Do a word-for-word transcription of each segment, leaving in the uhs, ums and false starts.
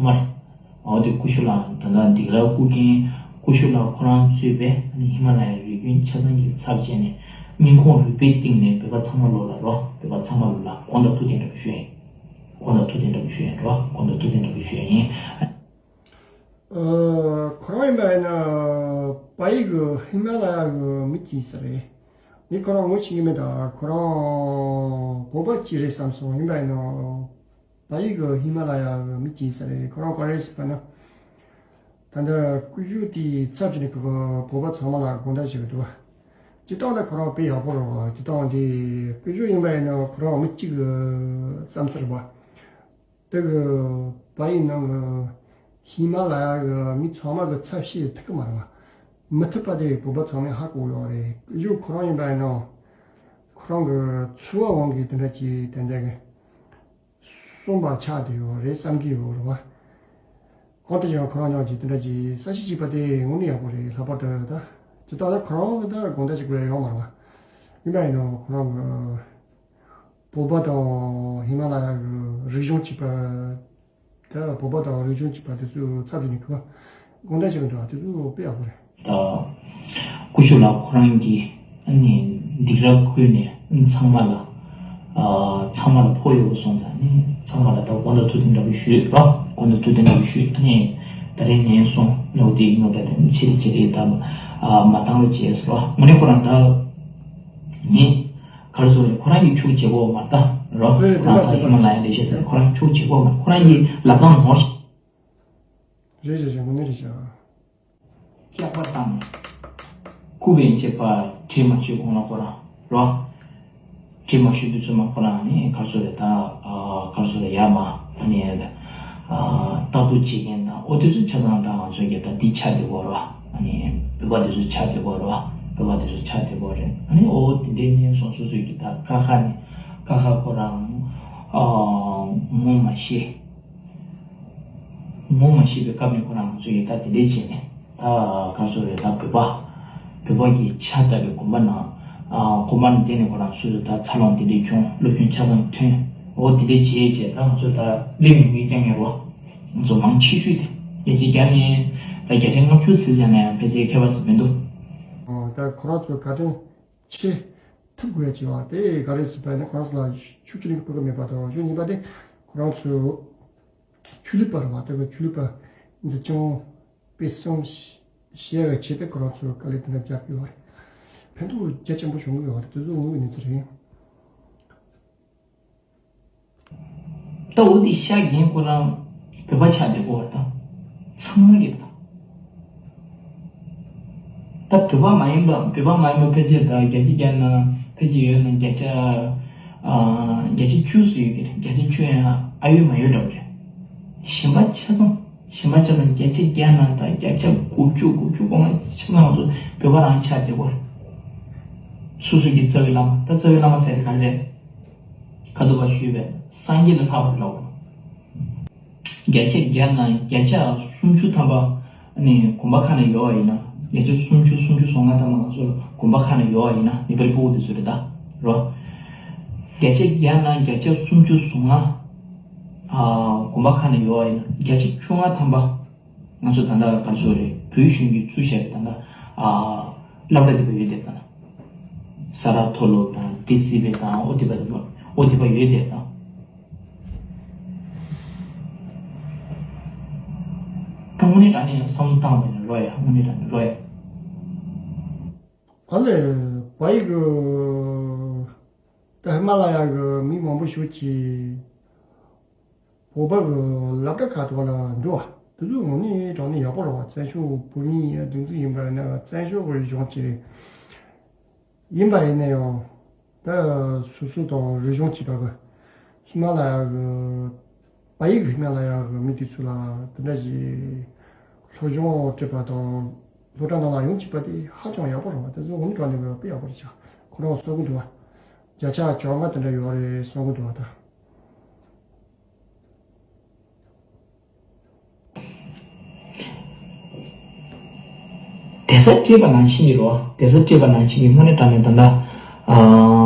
མར། འོ་དེ་ཀུ་ཤུ་ལགས་ད་ལྟ་སྡིགས་ར་རྐུ་མཁན་ཀུ་ཤུ་ལགས་ཁོ་རང་གཙོས་པའི་ཨ་ནི་ཧི་མ་ལ་ཡའི་རི་རྒྱུད་ཆ་ཚང་གི་ཚབ་བྱས་ནས་སྙིང་ཁོང་རུས་པའི་གཏིང་ནས་བོད་པ་ཚང་མ་ལོ་ལ་རོ། བོད་པ་ཚང་མ་ལོ་ལ་དགོངས་དག་ཐུགས་བདེན་འདྲ་པོ་ཞུ་ཡ་ཡིན། དགོངས་དག་ཐུགས་བདེན་འདྲ་པོ་ཞུ་ཡ་ཡིན་རོ། དགོངས་དག་ཐུགས་བདེན་འདྲ་པོ་ཞུ་ཡ་ཡིན། ཨ། ཁོ་རང་ཡིན་པ་ཡིན་ན་བལ་ཡུལ་གྱི་ཧི་མ་ལ་ཡ་གི་མི་གཅིག་ཡིན་ས་རེད། ངས་ཁོ་རང་ངོ་ཤེས་ཀྱི་མེད། ད་ཁོ་རང་བོད་པ་གཅིག་རེད་བསམ་སོང་། ཡིན་པ་ཡིན་ན་བལ་ཡུལ་གྱི་ཧི་མ་ལ་ཡ་གི་མི་གཅིག་ཡིན་ས་རེད། ཁོ་རང་ག་རེ་ཟེར་བ་ན། ད་ལྟ་ཀུ་ཤུ་དེའི་ཚབ་བྱས་ནས་ཁོ་བོད་པ་ཚང་མ་ལ་དགོངས་དག་བྱེད་ཀྱི་འདུག་བ། སྤྱིར་བཏང་ད་ཁོ་རང་དཔེ་ཡག་པོ་རེད་བ། སྤྱིར་བཏང་དེ་ཀུ་ཤུ་ཡིན་པ་ཡིན་ན་ཁོ་རང་མི་གཅིག་གི་བསམ་ཚུལ་རེད་བ། དེ་གི་བལ་ཡུལ་ནང་གི་ཧི་མ་ལ་ཡ་གི་མི་ཚང་མ་གི་ཚབ་བྱེད་ཐུབ་ཀྱི་མ་རེད་བ། མི་ཐུབ་པ་དེ་བོད་པ་ཚང་མས་ཧ་གོ་ཡོད་རེད། ཀུ་ཤུ་ཁོ་རང་ཡིན་པ་ཡིན་ན་ཁོ་རང་གི་འཚོ་བ་དབང་གིས་དེ་འདྲ་ཅིག་དེ་འདྲ་གི་གསོན་པ་ཆགས་བསྡད་ཡོད་རེད་བསམ་གྱི་ཡོད་རེད་བ། གང་ལྟར་ཀྱང་ཁོ་རང་ཉག་ཅིག་དེ་འདྲ་ཅིག་ས་ཞིག་གཅིག་པ་དེ་དངོས་གནས་ཡག་པོ་རེད། ལྷག་པར་དུ་ད་ཇི་ལྟར་ད་ཁོ་རང་ད་དགོངས་དག་ཅིག་དགོས་ཡ་ཡོད་མ་རེད་བ། ཡིན་པ་ཡིན་ན་ཁོ་རང་གི་བོད་པ་དང་ཧི་མ་ལ་ཡ་གི་རིག་གཞུང་གཅིག་པ། ད་བོད་པ་དང་རིག་གཞུང་གཅིག་པ་དེ་ཚོའི་ཚབ་བྱས་ནས་ཁོ་དགོངས་དག་ཅིག་འདུག་དེ་ཚོ་དཔེ་ཡག་པོ་རེད། ད་ཀུ་ཤུ་ལགས་ཁོ་རང་གིས་ཨ་ནི་སྡིགས་ར་བསྐུལ་ནས་ཚང་མ་ལ་ཨ་ཚང་མ་ལ་ཕོག་ཡོད་པ་སོང་ཙང་ནི་ཚང་མ་ལ་ད་དགོངས་དག་ཐུགས་བདེན་འདྲ་པོ་ཞུས་རོགས། དགོངས་དག་ཐུགས་བདེན་འདྲ་པོ་ཞུས། ཨ་ནི་ད་རེས་ནས་བཟུང་ཉོག་དེ་ཉོག་དེ་ནི་ཆེ་རེ་ཆེ་རེ་ད་ཨ་མ་བཏང་རོགས་བྱས་ཟེར་རོགས། དངོས་གནས་ཁོ་རང་ད་ནི་ག་རེ་ཟེར་རེད། ཁོ་རང་གིས་ཆུག་བྱེད་དགོས་མ་རེད་ད་རོགས། རེད་རེད། ཁོ་རང་ད་ཧི་མ་ལ་ཡ་ལས་བྱེད་ཟེར་ཁོ་རང་ཆུག་བྱེད་དགོས་མ་རེད། ཁོ་རང་གིས་ལབ་སྟངས་ནོར། རེད་རེད་རེད། དངོས་གནས་རེད་ཤག་སྐྱག་པ་བཏང་ནས་རྐུ་བའི་བྱེད་པ་དྲི་མ་ཤོད་གོང་ལ་ཁོ་རང་རོ། དྲི་མ་ཤོད་དུས་ཚོད་མ་ཁོ་རང་ནི་ག་རེ་ཟེར་རེད་ད། ཨ་ག་རེ་ཟེར་རེད། ཡ་མ་ཨ་ནི་ཨ་ལྟ་རྟོག་བྱེད་མཁན་དང་ཨོ་དེ་ཚོ་ཆ་ཚང་ད་ང་ཚོ་གི་ད་འདི་ཆགས་བསྡད་ཡོད་རེད་བ། ཨ་ནི་བོད་པ་དེ་ཚོ་ཆགས་བསྡད་ཡོད་རེད་བ། བོད་པ་དེ་ཚོ་ཆགས་བསྡད་ཡོད་རེད། ཨ་ནི་ཨོ་དེ་འདྲའི་ནས་སོང་སོ་སོའི་གི་ད་ཀ་ཁ་ནི་ཀ་ཁ་ཁོ་རང་ཨ་ངོ་མ་ཤེས། ངོ་མ་ཤེས་པའི་སྐབས་ནས་ཁོ་རང་ང་ཚོ་ཡི་ད་དེ་འདྲའི་བྱས་ནས་ད་ག་རེ་ཟེར་རེད། ད་བོད་པ་བོད་པ་གི་ཆ་ལྟ་བའི་དགོན་པ་ནང་ཨ་དགོན་པ་ནང་བསྡད་ནས་ཁོ་རང་སོ་སོ་ད་འཚར་ལོངས་དེ་འདྲའི་བྱུང་། སློབ་སྦྱོང་ཆ་ཚང་ཐོན། འོ་དེ་འདྲའི་བྱས་བྱས་ད་ང་ཚོ་ད་སླེབས་ཡོང་མཁན་རྐྱང་ངེས་རོ། ང་ཚོ་མང་ཆེ་ཤོས་དེ་བརྒྱ་ཆ་བརྒྱ་ནས་ད་བརྒྱ་ཆ་ལྔ་བཅུ་ཟེར་བྱས་ནས་ཕལ་ཆེར་ཁྱད་པར་ཟིག་མི་འདུག་ཨོ་ད་ཁོ་རང་ཚོ་བཀའ་དྲིན་ཆེ། ཐུབ་དགོས་ཡ་བྱས་པ་དེ་ག་རེ་ཟེར་བ་ནི་ཁོ་རང་ཚོ་ལ་ཤུགས་ཆེ་ནས་ཕོག་གི་མེད་པ་དང་། གཞུང་གཉིས་པ་དེ་ཁོ་རང་ཚོ་ཆོས་ལུགས་པ་རེད་བ། དེ་ག་ཆོས་ལུགས་པ་འཛིན་སྐྱོང་སྤེལ་གསུམ་བྱེད་པའི་ཆེད་དུ་ཁོ་རང་ཚོ་དཀའ་ལས་དེ་འདྲ་རྒྱག་གི་ཡོད་རེད། ཕན་ཐོགས་རྒྱ་ཆེན་པོ་བྱུང་གི་ཡོད་རེད། དེ་ཚོ་དངོས་ཡོད་གནས་ཚུལ་རེད། ད་འོ་དེ་ཤ་རྒན་ཁོ་རང་བོད་པ་ཆགས་བསྡད་ཀྱི་ཡོད་རེད་ད། ཚང་མ་གི་རེད་ད། ད་བོད་པ་མ་ཡིན་པ་བོད་པ་མ་ཡིན་པ་ཕལ་ཆེར་ད་བརྒྱ་ཆ་བརྒྱ་ན་ཕལ་ཆེར་ཡོད་ན་བརྒྱ་ཆ་ཨ་བརྒྱ་ཆ་བཅུ་ཙམ་ཡོད་ཀྱི་རེད། བརྒྱ་ཆ་བཅུ་ཡང་ཨ་ཡོད་མ་ཡོད་འདྲ་པོ་རེད། གཞན་པ་ཆ་ཚང་གཞན་པ་ཆ་ཚང་བརྒྱ་ཆ་བརྒྱ་ན་ད་བརྒྱ་ཆ་དགུ་བཅུ་དགུ་བཅུ་གོ་ལྔ་ཆ་ཚང་ང་ཚོ་བོད་པ་རང་ཆགས་བསྡད་ཀྱི་ཡོད་རེད། སོ་སོ་གི་རྩ་བའི་བླ་མ། ད་རྩ་བའི་བླ་མ་ཟེར་དེ་ག་རེ་རེད། ཁ་ཐུབ་པ་ཞུས་པས་སངས་རྒྱས་ལས་ལྷག་པར་ལབ། བརྒྱ་ཆ་བརྒྱ་ན་བརྒྱ་ཆ་སུམ་ཅུ་ཐམ་པ་ནི་དགོན་པ་ཁག་ནང་ཡོད་པ་ཡིན་ན། བརྒྱ་ཆ་སུམ་ཅུ་སུམ་ཅུ་སོ་ལྔ་ཐམ་པ་ང་ཚོ་དགོན་པ་ཁག་ནང་ཡོད་པ་ཡིན་ན། ནི་པ་ལི་སྤུ་གུ་དེ་ཚོ་རེད་ད་རོ། བརྒྱ་ཆ་བརྒྱ་ན་བརྒྱ་ཆ་སུམ་ཅུ་སོ་ལྔ་ཨ་དགོན་པ་ཁག་ནང་ཡོད་པ་ཡིན་ན། བརྒྱ་ཆ་བཅོ་ལྔ་ཐམ་པ་ང་ཚོ་ད་ལྟ་ག་རེ་ཟེར་རེད། བོད་གཞུང་གིས་བཙུགས་བཞག་པའི་ད་ལྟ་ཨ་སློབ་གྲྭ་དེ་པ་ཡོད་དེ་ད། ས་རཱ་མཐོ་སློབ་དང་ཏི་སི་བྷི་དང་ཨོ་དེ་པ་དེ་པ་ཨོ་དེ་པ་ཡོད་དེ་ད། ད་དངོས་གནས་དྲང་གནས་ཡང་བསམ་བློ་བཏང་བ་ཡིན་ན་ལོས་ཡ། དངོས་གནས་དྲང་གནས་ལོས་ཡ། ཨ་ལས་བལ་ཡུལ་གྱི་ད་ཧི་མ་ལ་ཡ་གི་མི་མང་པོ་ཞིག་གིས་བོད་པ་གི་སློབ་གྲྭ་ཁག་ཐོག་ལ་འགྲོ་བ་དེ་ཚོ་དངོས་གནས་དྲང་གནས་ཡག་པོ་རེད་བ། བཙན་བྱོལ་བོད་མིའི་སྒྲིག་འཛུགས་ཡིན་པ་ཡིན་ན། བཙན་བྱོལ་གི་གཞུང་གཅིག་རེད། ཡིན་པ་ཡིན་ན་ཡང་ད་སོ་སོ་དང་རིག་གཞུང་གཅིག་པ་གི་ཧི་མ་ལ་ཡ་གི་བལ་ཡུལ་གི་ཧི་མ་ལ་ཡ་གི་མི་དེ་ཚོ་ལ་དེ་འདྲ་ཞིག་སློབ་སྦྱོང་སྤྲད་པ་དང་། སློབ་གྲྭ་ནང་ལ་ཡོང་བཅུག་པ་དེ་ཧ་ཅང་ཡག་པོ་རེད་བ། དེ་ཚོ་དངོས་གནས་དྲང་གནས་དཔེ་ཡག་པོ་རེད་ཤག་ཁོ་རང་གསུང་གི་འདུག་བ། བརྒྱ་ཆ་བཅོ་ལྔ་དེ་འདྲ་ཡོད་རེད་གསུང་གི་འདུག་བ་ད། དེ་ས་སྤྲད་པ་ནང་བཞིན་གྱི་རོ། དེ་ས་སྤྲད་པ་ནང་བཞིན་གྱི་དངོས་གནས་དྲང་གནས་ད་ལྟ་ཨ་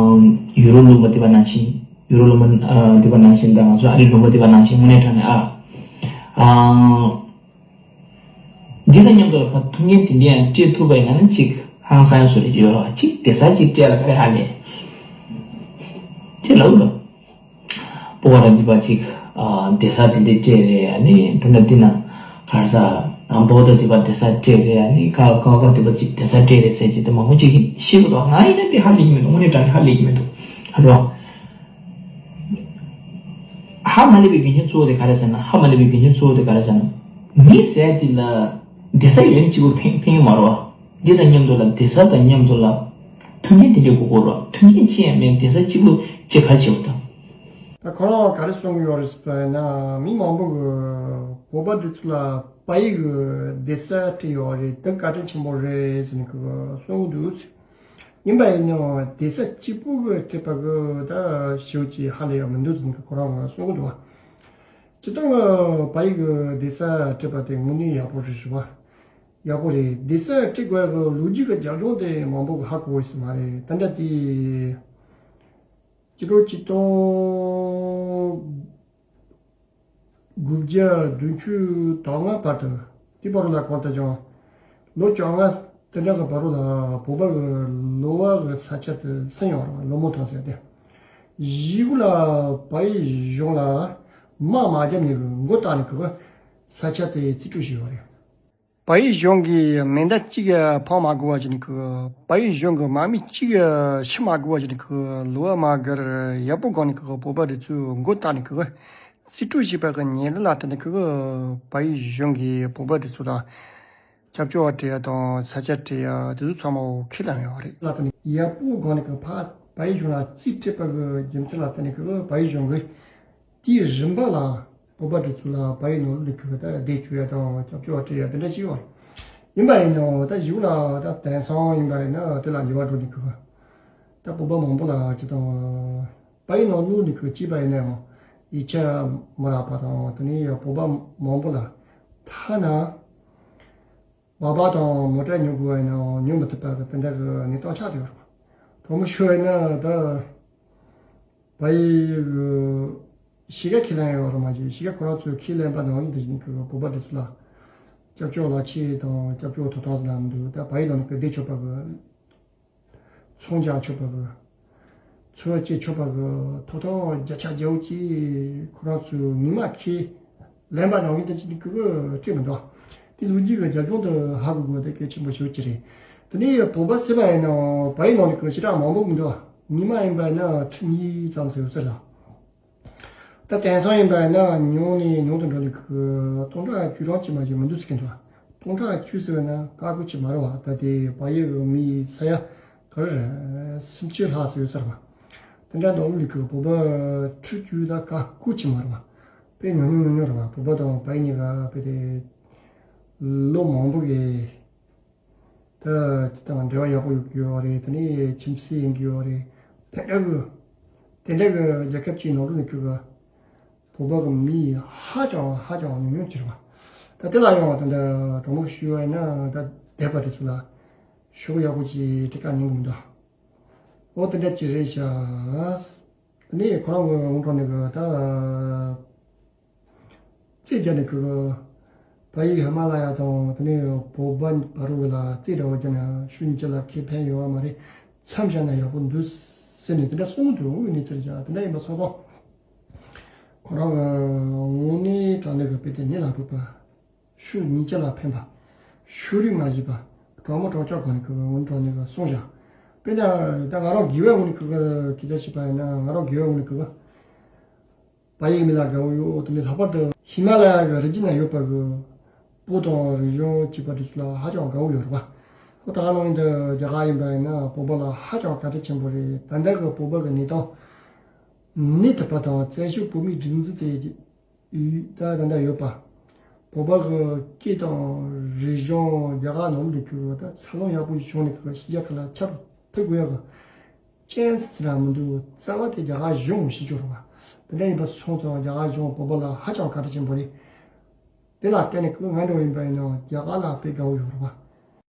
ཡུ་རོབ་ལུང་པ་དེ་པ་ནང་བཞིན། ཡུ་རོབ་ལུང་པ་ཨ་དེ་པ་ནང་བཞིན་དང་ང་ཚོ་ཨ་རི་ལུང་པ་དེ་པ་ནང་བཞིན་དངོས་གནས་དྲང་གནས་ཨ་ ཨང་། འདི་དང་མཉམ་དུ་ལ་ཕར་ཐུགས་འགན་དེ་འདྲ་ཡང་སྤྲད་ཐུབ་པ་ཡིན་ན་ནི་གཅིག་ཧང་སང་བཟོ་རེ་ཡོད་ར། གཅིག་བསྡད་ས་གཅིག་སྤྲད་ལ་ག་རེ་ཧ་ལས། ཅེས་ལབ་འདུག་སྤོ་བོ་ར་འདི་པ་གཅིག་ཨ་བསྡད་ས་དེ་འདྲ་སྤྲད་རེད། ཨ་ནི་དེ་ན་འདི་ན་ག་རེ་ཟ། ཨ་སྤོ་བོ་དང་འདི་པ་བསྡད་ས་སྤྲད་རེད། ཨ་ནི་ཀ་ཀ་ཀ་འདི་པ་གཅིག་བསྡད་ས་སྤྲད་རེད་ཟེར་གྱི་དེ་མང་པོ་ཅིག་ཤེས་གི་འདུག་ང་ཡིན་ན་དེ་ཧ་ལས་ཀྱི་མི་འདུག་དངོས་གནས་དྲང་གནས་ཧ་ལས་ཀྱི་མི་འདུག་ཧ་འགྲོ། ཧ་མ་ལས་པའི་རྒྱུ་མཚན་གཙོ་བོ་དེ་ག་རེ་ཟེར་ན། ཧ་མ་ལས་པའི་རྒྱུ་མཚན་གཙོ་བོ་དེ་ག་རེ་ཟེར་ན། མི་ཟེར་དེ་ལ་བསྡད་ས་ཡོད་ན་གཅིག་པུ་ཕན་ཕན་གྱི་མ་རེད་བ། འདི་དང་མཉམ་དུ་ལ་བསྡད་ས་དང་མཉམ་དུ་ལ་མཐུན་རྐྱེན་དེ་འདྲ་དགོས་ཀྱི་རེད་བ། མཐུན་རྐྱེན་ཅི་ཡང་མེད། བསྡད་ས་གཅིག་པུ་ཅི་ག་བྱེད་པ་དང་། ད་ཁོ་རང་ག་རེ་གསུང་གི་ཡོད་རེད་ཟེར་བ་ཡིན་ན། མི་མང་པོ་གི་བོད་པ་འདི་ཚོ་ལ་བལ་ཡུལ་གི་བསྡད་ས་སྤྲད་ཡོད་རེད། དེ་བཀའ་དྲིན་ཆེན་པོ་རེད་ཟེར་ནས་ཁོ་གསུང་གི་འདུག་ཡིན་པ་ཡིན་ནའང་བསྡད་ས་གཅིག་པུ་གི་སྤྲད་པ་གི་ད་ཞེ་པོ་ཅིག་ཧ་ལས་ཡོད་མི་འདུག་ཟེར་ནས་ཁོ་རང་གིས་གསུང་གི་འདུག་བ། སྤྱིར་བཏང་གི་བལ་ཡུལ་གི་བསྡད་ས་སྤྲད་པ་དེ་དངོས་གནས་ཡག་པོ་རེད་ཟེར་བ། ཡག་པོ་རེད། བསྡད་ས་སྤྲད་དགོས་གི་ལོ་རྒྱུས་གི་རྒྱབ་ལྗོངས་དེ་མང་པོ་གི་ཧ་གོ་ཡོད་ས་མ་རེད། ད་ལྟ་དེ་སྤྱི་ལོ་ཆིག་སྟོང་དགུ་བརྒྱ་བདུན་ཅུ་དོན་ལྔ་བར་དུ། དེ་བར་ལ་གང་ལྟར་ཀྱང་ལོ་བཅོ་ལྔ་དེ་འདྲ་གི་བར་ལ་བོད་པ་གི་ལོ་བ་གི་ས་ཆ་དེ་ཟིན་ཡོད་རེད། ལོ་མོ་ཐང་ཟེར་དེ། གཞིས་ལ་བལ་ཡུལ་གཞུང་ལ་དམག་མ་བརྒྱབ་ནས་གི་མགོ་བཏགས་ནས་གི་ས་ཆ་དེ་རྩིས་སྤྲོད་བྱས་ཡོད་རེད། བལ་ཡུལ་གཞུང་གིས་མེ་མདའ་གཅིག་འཕང་མ་དགོས་པ་བྱས་ནས་གི། བལ་ཡུལ་གཞུང་གི་དམག་མི་གཅིག་ཤི་མ་དགོས་པ་བྱས་ནས་གི། ལོ་བ་མ་གར་ཡག་པོ་སྒང་ནས་གི་བོད་པ་དེ་ཚོས་མགོ་བཏགས་ནས་གི་རྩིས་སྤྲོད་བྱས་པ་གི་ཉེས་ལས་ལ་བརྟེན་ནས་གི་བལ་ཡུལ་གཞུང་གིས་བོད་པ་དེ་ཚོ་ལ་སྐྱབས་བཅོལ་བ་སྤྲད་ཡ་དང་ས་ཆ་སྤྲད་ཡ་དེ་ཚོ་ཚང་མ་ཁས་བླངས་ཡོད་རེད། ལ་བརྟེན་ནས་ཡག་པོ་སྒང་ནས་གི་ཕ་བལ་ཡུལ་གཞུང་ལ་རྩིས་སྤྲད་པ་གི་རྒྱུ་མཚན་ལ་བརྟེན་ནས་གི་བལ་ཡུལ་གཞུང་གིས་དེའི་རིམ་པ་ལ་བོད་པ་དེ་ཚོ་ལ་བལ་ཡུལ་ནང་ལོགས་ལ་གི་ད་བསྡད་བཅུག་ཡ་དང་སྐྱབས་བཅོལ་བ་སྤྲད་ཡ་དེ་འདྲ་ཞིག་ཡོད་རེད། ཡིན་པ་ཡིན་ནའང་ད་གཞུག་ལ་ད་དེང་སང་ཡིན་པ་ཡིན་ན་དེ་ལ་འགྱུར་བ་འགྲོ་འདུག་གི། ད་བོད་པ་མང་པོ་ལ་ཅི་དང་བལ་ཡུལ་ནང་ལོགས་ལ་གི་སྐྱིད་པ་ཡིན་ན་ཡང་ཡིག་ཆ་མི་རག་པ་དང་། དེ་ནས་ཡང་བོད་པ་མང་པོ་ལ་ཐ་ན་སྦག་སྦག་དང་མོ་ཊ་ཉོ་དགོས་པ་ཡིན་ནའང་ཉོ་མི་ཐུབ་པ་གི་དེ་འདྲ་གི་གནས་སྟངས་ཆགས་བསྡད་ཡོད་རེད། དྲང་མོ་ཤོད་ཡིན་ན་ད་བལ་ཡུལ་གི་གཞིས་ཀ་ཁས་ལེན་ཡོད་རེད་མ་གཞི་གཞིས་ཀ་ཁོ་རང་ཚོས་ཁས་ལེན་པ་ནང་བཞིན་དེ་བཞིན་གི་བོད་པ་དེ་ཚོ་ལ་སྐྱབས་བཅོལ་ལག་ཁྱེར་དང་སྐྱབས་བཅོལ་ཐོབ་ཐང་ཟེར་ན་མི་འདུག་ད་བལ་ཡུལ་ནང་གི་བསྡད་ཆོག་པ་གི། ཚོང་རྒྱག་ཆོག་པ་གི། འཚོ་བ་སྐྱེལ་ཆོག་པ་གི་ཐོབ་ཐང་བརྒྱ་ཆ་བརྒྱ་བོ་ཅིག་ཁོ་རང་ཚོའི་མི་མང་ཁས་ལེན་པ་ནང་བཞིན་དེ་ཅིག་གི་སྤྲད་མི་འདུག་དེ་ལོ་རྒྱུས་ཀྱི་རྒྱབ་ལྗོངས་དེ་ཧ་གོ་དགོས་དེ་གལ་ཆེན་པོ་ཞེ་པོ་ཅིག་རེད། དེ་ནས་བོད་པ་ཟེར་བ་ཡིན་ནའང་བལ་ཡུལ་ནང་ནས་གི་ཞེ་དྲག་མང་པོ་མི་འདུག་མི་མང་ཡིན་པ་ཡིན་ན་ཁྲི་གཉིས་ཙམ་ཟེར་ཡོད་ས་རེད། ད་དེང་སང་ཡིན་པ་ཡིན་ན་ཉུང་ནས་ཉུང་དུ་འགྲོ་ནས་གི་སྟོང་ཕྲག་བཅུ་གྲངས་ཅིག་མ་གཏོགས་མི་འདུག་ཟེར་གྱི་འདུག་སྟོང་ཕྲག་བཅུ་ཟེར་བ་ན་ཁག་པོ་ཅིག་མ་རེད་བ། ད་དེ་བལ་ཡུལ་གི་མི་ས་ཡ་ག་རེ་རེད། སུམ་ཅུ་ལྷག་ཙམ་ཡོད་ས་རེད་བ། དེ་འདྲ་འདུག་ལས་གི་བོད་པ་ཁྲི་བཅུ་ད་ཁག་པོ་ཅིག་མ་རེད་བ། དཔེ་ཉུང་ཉུང་ཉུང་ཉུང་རེད་བ། བོད་པ་དང་བལ་ཡུལ་གཉིས་ཀ་དཔེ་དེ་ལོ་མང་པོ་གི་ད་དེ་དང་འབྲེལ་བ་ཡག་པོ་ཡོད་ཀྱི་ཡོད་རེད། དེ་ནས་ཁྱིམ་མཚེས་ཡིན་གྱི་ཡོད་རེད། དེ་འདྲ་གི་དེ་འདྲ་གི་རྒྱལ་ཁབ་ཅིག་ནང་ལོགས་ནས་ཁྱོད་ཀྱི་བོད་པ་གི་མི་ཧ་ཅང་ཧ་ཅང་ཉུང་ཉུང་ཅིག་རེད་བ། ད་དེ་ལ་ཡང་དེ་འདྲ་དྲང་མོ་ཞུས་པ་ཡིན་ན་ད་འདས་པ་དེ་ཚོ་ལ་ཤུགས་ཡག་པོ་ཅིག་སྤྲད་ཀ་ཉན་གི་མི་འདུག་འོ་དེ་འདྲ་ཅིག་རེད་ཤག་ནས་ཁོ་རང་གི་འོང་གྲོང་ནས་གི་ད། རྩེད་རྒྱག་ནས་ཁོ་བལ་ཡུལ་ཧི་མ་ལ་ཡ་དང་དེ་ནས་བོད་པ་བར་དུ་ལ་རྩེད་འདྲ་བོ་རྒྱག་ན་ཤུགས་ཉིད་ཅིག་ལ་ཁེ་ཕན་ཡོད་བ་མ་རེད། མཚམས་བཞག་ན་ཡག་པོ་འདུག་ཟེར་ནས་དེ་འདྲ་གསུངས་འདུག་དངོས་གནས་རྩེད་རྒྱག་དེ་འདྲ་ཡིན་པ་སོང་ཙང་ཁོ་རང་གི་དངོས་གནས་དྲང་གནས་ཀྱི་དཔེ་དེ་ཉིད་ལ་འབུད་པ། ཤུགས་ཉིད་ཅིག་ལ་ཕན་པ། ཤུགས་རིག་མ་བྱེད་པ། དྲང་མོ་དྲང་ཆག་སྒོ་ནས་ཁོ་གི་དངོས་གནས་དྲང་གནས་ཀྱི་གསུངས་བཞག་དཔེར་ན་ད་ང་རང་དགེ་བའི་དབང་ནས་ཁོ་གི་སྐད་ཆ་བཤད་པ་ཡིན་ན་ང་རང་དགེ་བའི་དབང་ནས་ཁོ་གི་བལ་ཡུལ་མི་ལ་དགའ་བོ་ཡོད། དེ་ནས་ལྷག་པར་དུ་ཧི་མ་ལ་ཡ་གི་རི་རྒྱུད་ན་ཡོད་པ་གི་སྤོ་དང་རི་གཞུང་བཅས་པ་དེ་ཚོ་ལ་ཧ་ཅང་དགའ་བོ་ཡོད་རེད་པ། ད་ག་ནང་བཞིན་དུ་རྒྱ་གར་ཡིན་པ་ཡིན་ན་བོད་པ་ལ་ཧ་ཅང་བཀའ་དྲིན་ཆེན་པོ་རེད། ད་ལྟ་གི་བོད་པ་གི་གནས་སྟངས་གནས་ཐུབ་པ་དང་བཙན་བྱོལ་བོད་མིའི་སྒྲིག་འཛུགས་དེ་ད་ད་ལྟ་ཡོད་པ། བོད་པ་གི་སྐད་དང་རིག་གཞུང་རྒྱ་གར་ནང་དུ་གྱུར་བ་ད་འཚར་ལོངས་ཡག་པོ་བྱུང་ནས་གི་ཕྱི་རྒྱལ་ཁག་ལ་ཁྱབ་ཐུབ་དགོས་ཡག་གི་ཅན་ཟེར་ན་མི་འདུག་རྩ་བ་དེ་རྒྱ་གར་གཞུང་ཞིག་ཆོག་རེད་བ། དེ་འདྲ་ཡིན་པ་སོང་ཙང་རྒྱ་གར་གཞུང་བོད་པ་ལ་ཧ་ཅང་བཀའ་དྲིན་ཆེན་པོ་རེད། དེ་ལ་བརྟེན་ནས་ཁོས་ང་འདྲ་བོ་ཡིན་པ་ཡིན་ནའང་རྒྱ་གར་ལ་དཔེ་དགའ་བོ་ཡོད་རེད་བ།